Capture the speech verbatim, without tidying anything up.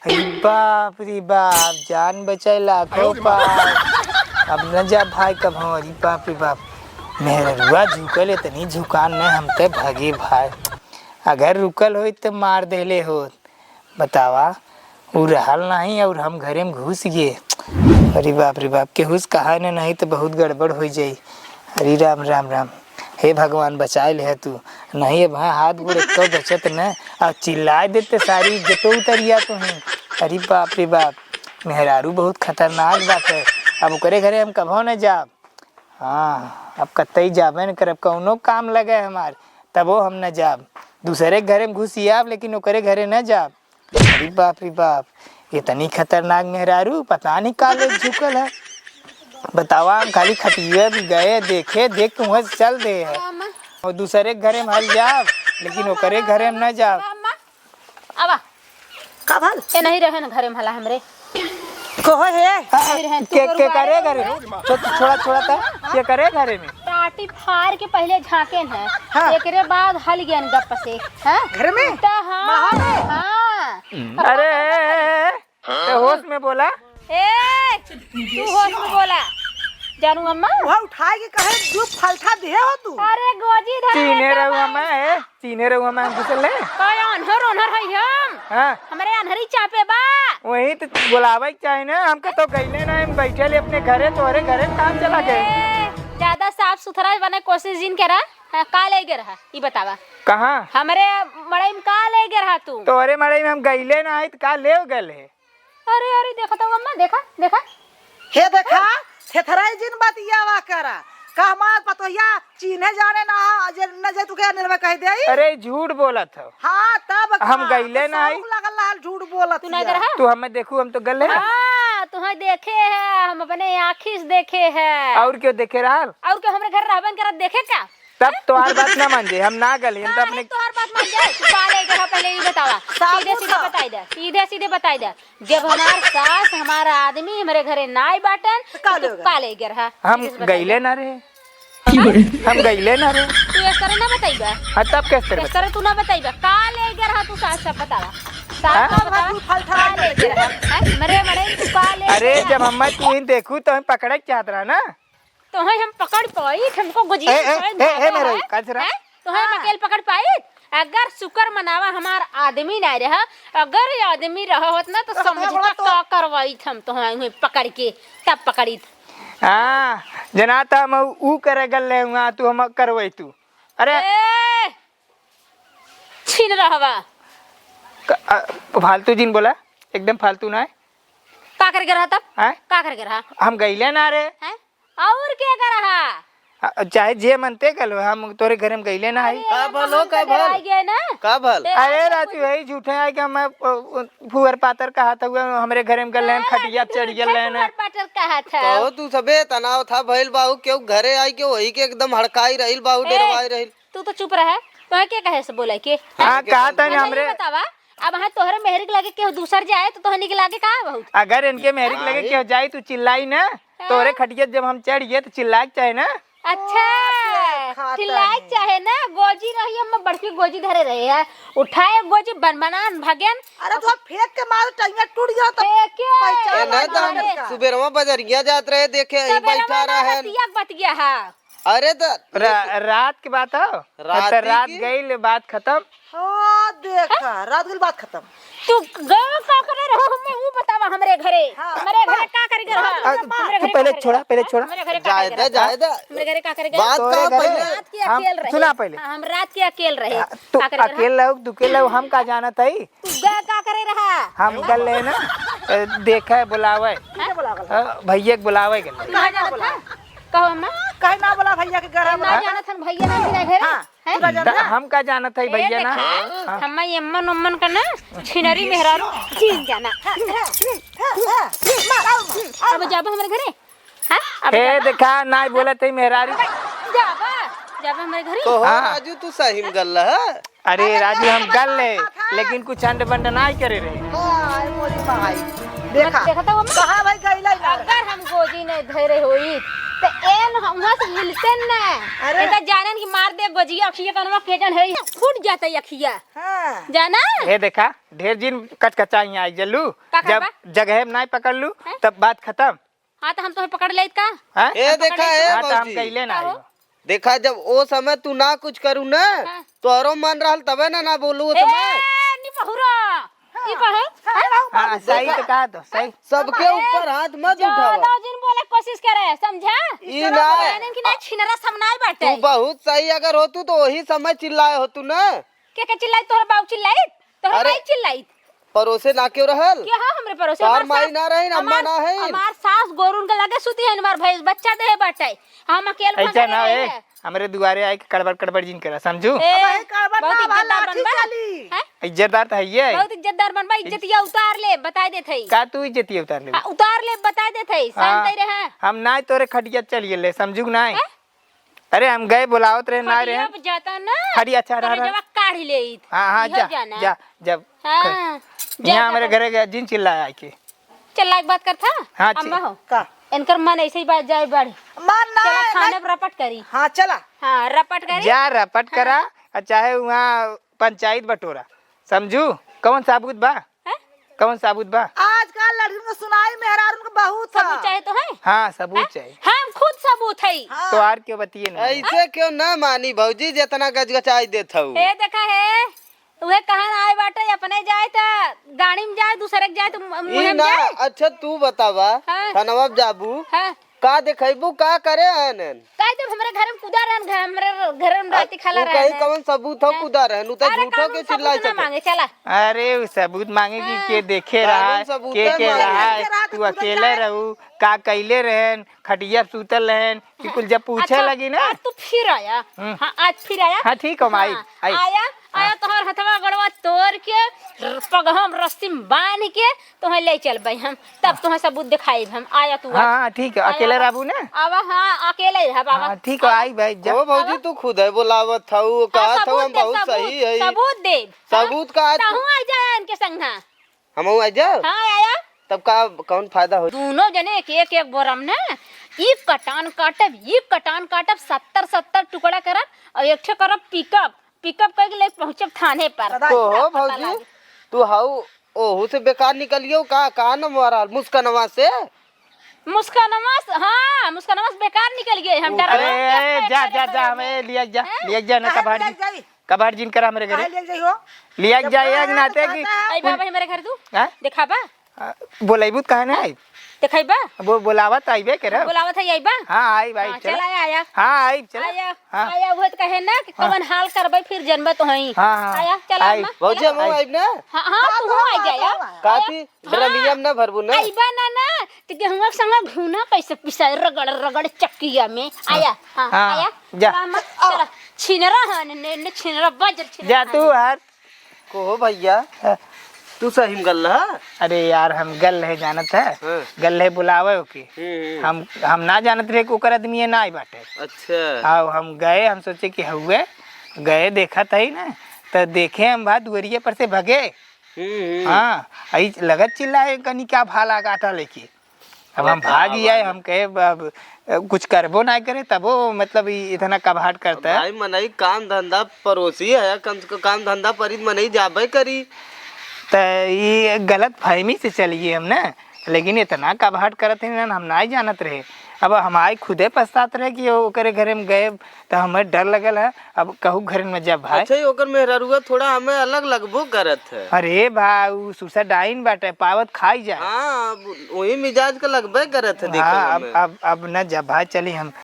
अरे बाप रे बाप, जान बचाए लाखों पाप। अब न जा भाई कब हम, अरे बाप रे बाप। मेहररुआ झुकल, इतनी झुकान न, हम ते भगे भाई। अगर रुकल होइत त मार देले होत। बतावा, उ रहल नहीं और हम घरे में घुस गए। अरे बाप रे बाप, केहू से कहा न, नहीं तो बहुत गड़बड़ हो जाई। अरे राम, राम, राम। हे भगवान, बचाए ले तू। नहीं, अब हाँ, हाथ गोड़ एको बचत न, और चिल्लाए देते, सारी इज्जतो उतरिया तो हैं। अरे बाप रे बाप, मेहरारू बहुत खतरनाक बात है। अब ओकरे घरे हम कभो न जाब। हाँ, अब कतई जाबे न करब, कौनो काम लगे हमार, तबो हम न जाब। दूसरे के घरे में घुसियाब, लेकिन ओकरे घरे न जाब। अरे बाप रे बाप, इतनी खतरनाक मेहरारू, पता नहीं का ले झुकल है। बतावा, हम खाली खटिया भी गए, देखे, देख के वहाँ से चल दे है। अम्मा। और दूसरे के घरे में हल जाब, लेकिन ओकरे घरे में न जाब। अम्मा, आवा। का भल? ए नहीं रहे न घरे में हला हमरे। कहो हे। हाँ, नहीं रहे, तू के, करू के बारे करे में घरे में? छो-, छोड़ा, छोड़ा था। के करे घरे में? टाटी फार के पहिले झाँकेन है, हाँ। एकरे बाद हल गयन गप से, हाँ? घर में? त हाँ, माहौल में? हाँ। अरे, ए, ए, ए, ए, ए, होश में बोला। ए, तू होश में बोला। जानू अम्मा? वहाँ उठाए के कहे, दू फलथा दिहे हो तू। अरे गोजी धर चीन्हे रहू अम्मा, ए, चीन्हे रहू अम्मा, हम घुसल ले। का आन्हर ओन्हर है हम? हाँ। हमरे आन्हरी चापे बा। वही तो बोलावे के चाही ना, हमके तो गइले ना, हम बैठे ले अपने घरे, तोहरे घरे काम चला गए। ए, ज्यादा साफ सुथरा बने कोशिश जिन करा। हाँ, का ले गए रहा, ई बतावा। कहाँ? हमरे मड़ई में का ले गए रहा तू? तोहरे मड़ई में हम गइले ना आई, तो का ले गल है? अरे, अरे, देखा तो अम्मा, देखा, देखा। हे देखा, थेथराई जिन बतियावा करा। का हमार पतोहिया चीन्हे जाने ना, जे न जे तू के निर्भय कह दे। अरे, झूठ बोलत हो। हाँ, तब हम का? गइले तो ना आई। शौक लगल रहल झूठ बोलत तू ना हिया। गए रहा? तू हमें देखू, हम तो गले हैं। हाँ, तुहें देखे है, हम अपने आँखी से देखे है। और क्यों देखे रहल? और क्यों हमरे घर रहबन करत देखे का? तब तोहार बात ना मान जे, हम ना गले, हम तो अरे, अपने तोहार बात मान जाए, तू का ले गए रहा, पहले ये बतावा। साबुन सीधे सीधे का? बताई दे, सीधे सीधे बताई दे। जब हमार सास, हमारा आदमी हमरे घरे नाई बाटन, तो का तो ले गए? का ले गए रहा? हम सीधे से बताई गइले दे। ना रहे। हम गइले ना रहे। तू इस तरह ना बताइबा। हाँ, तब किस तरह इस तरह तू ना बताइबा। का ले गए रहा तू सास, सब बतावा। सास हाँ? का बतावा? तू फलठा का ले गए रहा? हैं? मरे मरे तू का ले अरे, गए रहा? जब हम तू ही देखू तो हम पकड़े के चाहत रहा ना। तोहई हम पकड़ पाई, हमको गुजिया ए, ए, खाए ए, ए, जाता मेरे है। काजरा। हैं? तोहई हम हाँ। अकेल पकड़ पाई? अगर शुक्र मनावा हमार आदमी ना रहा, अगर ये आदमी रहा होत ना तो तो समझ हमें बड़ा का तो का करवाई हम तोहई हुई पकड़ के, तब पकड़ी। हाँ, जना त हम ऊ करे गल ले हुआ, तू हम करवाई तू। अरे ए, छीन रहवा। क-, अ, फालतू जिन बोला, एकदम फालतू ना है। का करे के रहा तब? हैं? का करे के रहा? हम गइले ना रे। हैं? और के के रहा? अ, चाहे जे मनते गल हो, हम तोरे घरे में गइले ना हई। अरे, का हम भल हो, तो का भल? डराई गए ना। का भल? ए, अरे अरे, राजू भाई, झूठे आए कि हम, अ, अ, फुअर पातर कहा था, हुआ हमरे घरे में गल हैं, हाँ, खटिया तू चढ़ गल झूठे हैं ना। फुअर पातर कहा था। कहो तू सबे तनाव था भइल बाहु, केहू घरे आई के वही के एकदम हड़काई रहिल बाहु, ए, डरवाई रहिल। तू तो चुप रहे, तोहे के कहे से बोले के? हाँ, हैं? कहा था ना अच्छा, हमरे ये बतावा, अब हाँ तोहरे मेहरी के लगे केहू दूसर जाए तो तोहनी के लागे का बहुत? अगर इनके मेहरी के लगे हाँ। केहू जाए तो चिल्लाई ना, हाँ। तोहरे खटिया जब हम चढ़िए तो चिल्लाए के चाहे ना। अच्छा, ओ, देखा चिल्लाए के तनी। चाहे ना, गोजी रही, हम बड़की गोजी धरे रहे हैं, उठाए गोजी बन बनान भगेन। अरे तो फेंक के मार, टंगिया टूट गया तो फेंके। पहचान ए, ना ना तो हम अरे। सुबेरवा बजरिया जात रहे, देखे यहीं सुबेरवा बैठा ना रहे। बतिया, बतिया, हाँ। अरे त रा-, रात के बात हो। रात त रात की? गइल, बात खतम। ओ, देखा, रात गइल, बात खतम। तू गयो का करे रहो, हमें ऊ बतावा हमरे घरे। हाँ। हमरे घरे का करे रहो? आ, हमरे तू घरे पहले का करे छोड़ा, रहो? पहले छोड़ा। हमरे घरे का जाए करे दे, रहो? जाए दे। हमरे घरे का करे रहो? बात तोरे का घरे पहले? रात के हम, अकेल रहे। सुना पहले। हाँ, हम रात के अकेल रहे। आ, तू का करे रहो? अकेल रहो, तू अकेल रहो, हम का जानत हई? तू गए का करे रहा? हम गल रहे ना, ए, देखे, बुलावे। हाँ? अ, भैया के बुलावे गल रहे। तू ना जानत था? कहो अम्मा। काहे ना बोला भैया के घर ना बोला? जानत हन भैया ना बिना घरे? हाँ, हैं? तू ना जानत द-, था? हम का जानत है ए, भैया ना? देखा, हाँ। हम ये अम्मन उम्मन का ना छिनरी मेहरारू चीन जाना। अब जाबो हमरे घरे? हाँ? अब हे जाबो? देखा, नाई बोलत है मेहरारू। जाबो? जाबो हमरे घरे? कहो हाँ। राजू, तू सही में गल है? अरे राजू, हम गल ले, लेकिन कुछ अंड बंड नाई करे रहे। हाय मोरी माई। देखा, देखा तो हम कहाँ भाई गइला ही ना। अगर हम गोजी नहीं धरे होई, तो एन हुआँ से हिलते न। अरे। ए तो जानन कि मार दे गोजिया, अखिया कनवा के जन है, फूट जाता है अखिया। हाँ। जाना? हे देखा, ढेर जिन कचकचा हियाँ आई जल्लू। का जब करबा? जगह में नाई पकड़ लू, हैं? तब बात खतम। हाँ, तो हम तोहे पकड़ लेइत का? हैं? ए, हम पकड़ देखा, लेइत ए, हाँ, तो हम भौजी। कइले ना का हो? आइबो। देखा, जब ओ समय तू ना कुछ करू ना, हाँ। तोहरो मन रहल तबे ना, ना बोलू ओ ए, समय। निपहुरा, ई कहे? हाँ, हाँ, सही तो कहा तो, सही। सबके ए, ऊपर हाथ मत उठावा। ज्यादा जिन बोले कोशिश करे, समझा? ई ना। इनकी ना छिनरा समनाई बाटे। तू बहुत सही अगर होतू तो वही समय चिल्लाए होतू ना। के के चिल्लाई? तोहर बाऊ चिल्लाई? तोहर अरे, माई चिल्लाई? परोसे ना क्यों रहल? के हाँ हमरे परोसे? तोहर हमार माई सास, ना रही, अम्मा हमार, ना है। हमार सास गोरुन के लगे सुती है, हमार भैंस बच्चा देहे बाटे। हम अकेल ऐसा फंसे ना रहे है, हैं। हमरे दुआरे आए के कड़बड़ कड़बड़ जिन करा, समझू? ए, अबे कड़बड़ बहुत ना बा, इज्जतदार लाठी बनबा। चली। हैं? इज्जतदार तो है ये। बहुत इज्जतदार बनबा, इज्जतिया उतार ले, बताई देत हई। का तू इज्जतिया उतार ले? हाँ, उतार ले, बताई देत हई, हाँ, शांत ही रहे। हम ना तोरे खटिया चल गेले, समझू कि नाई? हैं? अरे, हम गए, बुलावत रहे, ना रहे। खटिया पे जाता ना, खटिया, अच्छा, रहा, रहा। जब काढ़ लेइत। हाँ, हाँ, इहो जा, जाना। जा, जब हाँ, ख-, जा, यहाँ जा, हमारे जा। घरे गया, जिन चिल्लाया आके। चिल्ला के बात करता? हाँ, अम्मा हो। का? इनकर मन ऐसे ही बात जाए बढ़। मन ना, चला, थाने ना। पर रपट करी। हाँ, चला। हाँ, रपट करी। जा, रपट हाँ। करा, और चाहे वहाँ पंचायत बटोरा। समझू? कौन साबुत बा? हैं? कौन साबुत बा? आजकल लड़किन के सुनाई मेहरारून के बहुत सबूत है। चाहे तो है? हाँ, सबूत हैं? चाहे। हम खुद सबूत है। हाँ। तो आर क्यों बतिये ना? ऐसे क्यों ना मानी भौजी, जितना गजगचाई देत हऊ। ए, देखा है, उहे कहन आए बाटे, अपने जाए त गाड़ी में जाए, दूसरे के जाए त मु-, ई मुँहे में ना, जाए। अच्छा तू बतावा, हाँ। थानवा पे जाबू, हाँ। का देखैबू, का करे आनन? काहे जब हमरे घर में कूदा रहन, घर, हमरे घर में आ, राती खाला उ कहीं रहन। कवन सबूत हो हाँ। कूदा रहन? उ तो अरे झूठो कानून के सबूत चिल्लाई ना सके। मांगे, चला। अरे, उ सबूत मांगे कि हाँ। के देखे कानून रहा, सबूत के, ना के मांगे। रहा, के रहा, तू तो अकेले कूदा रहू, का कैले रहन, खटिया पे सूतल रहन, कि हाँ। कुल जब पूछे अच्छा, लगी ना। आज तू फिर आया। हम्म। हाँ, आज फिर आया। हाँ, ठीक हो, माई, हाँ, आई। आया, हाँ। आया, तोहर हथवा गड़वा तोड़ के, र-, पगहम रस्सी में बांध के, तोहे ले चलबे हम, तब तोहे सबूत दिखाइब हम। आया तू आज। हाँ, हाँ, ठीक है, आया, अकेले आवा। रहबू ना? आवा, हाँ, अकेले रहब, आवा। हाँ, ठीक है, आवा। आई भाई, जा। ओ भौजी, आवा। तू खुद है बोलावत हऊ, हाँ, कहत हऊ सबूत हम देब, बहुत सबूत, सही है। सबूत देब। सबूत का आज तहूँ आ जाए इनके संग, हाँ। हमहू आ जाओ? हाँ, आया। तब का, कौन फायदा हो? दोनों जने एक, एक, एक बोरम ना, ई कटान काटब, ई कटान काटब, सत्तर, सत्तर टुकड़ा करब और एक ठे करब पिकअप। पिकअप करके ले पहुँचब थाने पर। पता ओहो, पता भौजी, लागे। तू हाउ ओहू से बेकार निकलियो का, का नमवा रहल? मुस्कनवा से? मुस्कनवा से, हाँ, मुस्कनवा से बेकार निकल गए हम, अरे, डरवा के जा, जा, जा, हमें लिया जा, हैं? लिया जा ना, काहे कबाड़ लिया जी, जाई? कबाड़ जिन करा हमरे घरे। काहे लिया जाई हो? लिया जब जाए, एक नाते कि पता है। आई बाबा, हमारे घर तू? हैं? देखाबा? आ, बोलैबू त काहे ना आई? देखैबा? अब वो बोलावत आइबे करे। बोलावत है, आइबा? हाँ, आइब, आइब, हाँ, चला। चला, आया, आया। हाँ, आइब, चला। आया, हाँ। आया, उहे त कहे ना कि हाँ। कवन हाल करबै, फिर जनबा तो हई। हाँ, हाँ, आया, चला, आइब। अम्मा, भौजी, चला। हमहूँ आइब ना? हाँ, हाँ, हाँ, तू तो आइ आवा, जाया। आवा। काती, हाँ। ड्रमिया में ना भरबू ना? आइबा ना, ना, त गेहुआ के संग घुना कैसे पिसाए, रगड़, रगड़ चक्किया में। हाँ। आया, हाँ, हाँ, आया। जा। चला, अम्मा, चला। छिनरा है, ने, ने, ने छिनरा, बजर छिनरा जा है। तू हर। को हो भैया, हाँ। तू सही में गल रहा? अरे यार, हम गल रहे जानत है, हाँ। गल रहे बुलावे ओके। हम्म, हम्म। हम, हम ना जानत रहे कि ओकर आदमी ये ना आई बाटे। अच्छा। हाँ, हम गए, हम सोचे कि हउए, गए देखत है ना, त देखे हम बा दुआरिये पर से भगे। हम्म, हम्म। हाँ, आई लगत चिल्लाए कनी क्या भाला काटा लेके। अब हम भागी आए, हम कहे, अब, अब कुछ करबो ना करे, तबो मतलब ई इतना कबाहट करता है। भाई, मनई काम धंधा परोसी है, कम से कम काम धंधा पर ही मनई जाबे करी। त ई गलत फहमी से चल गए हम ना, लेकिन इतना कबाहट करत है ना, हम ना जानत रहे। अब हम आई खुदे पछतात रहे कि ओकरे घरे में गए, त हमें डर लगल है। अब कहू घर में जब भाई। अच्छा, ई ओकर मेहरारुआ थोड़ा हमें अलग लगबो करत है। अरे बा, उ सुसा डाइन बाटे, पावत खाई जाए। हाँ, अब वही मिजाज का लगबे करत है, देखे हाँ, अब, में। अब, अब न जब भाई चली हम,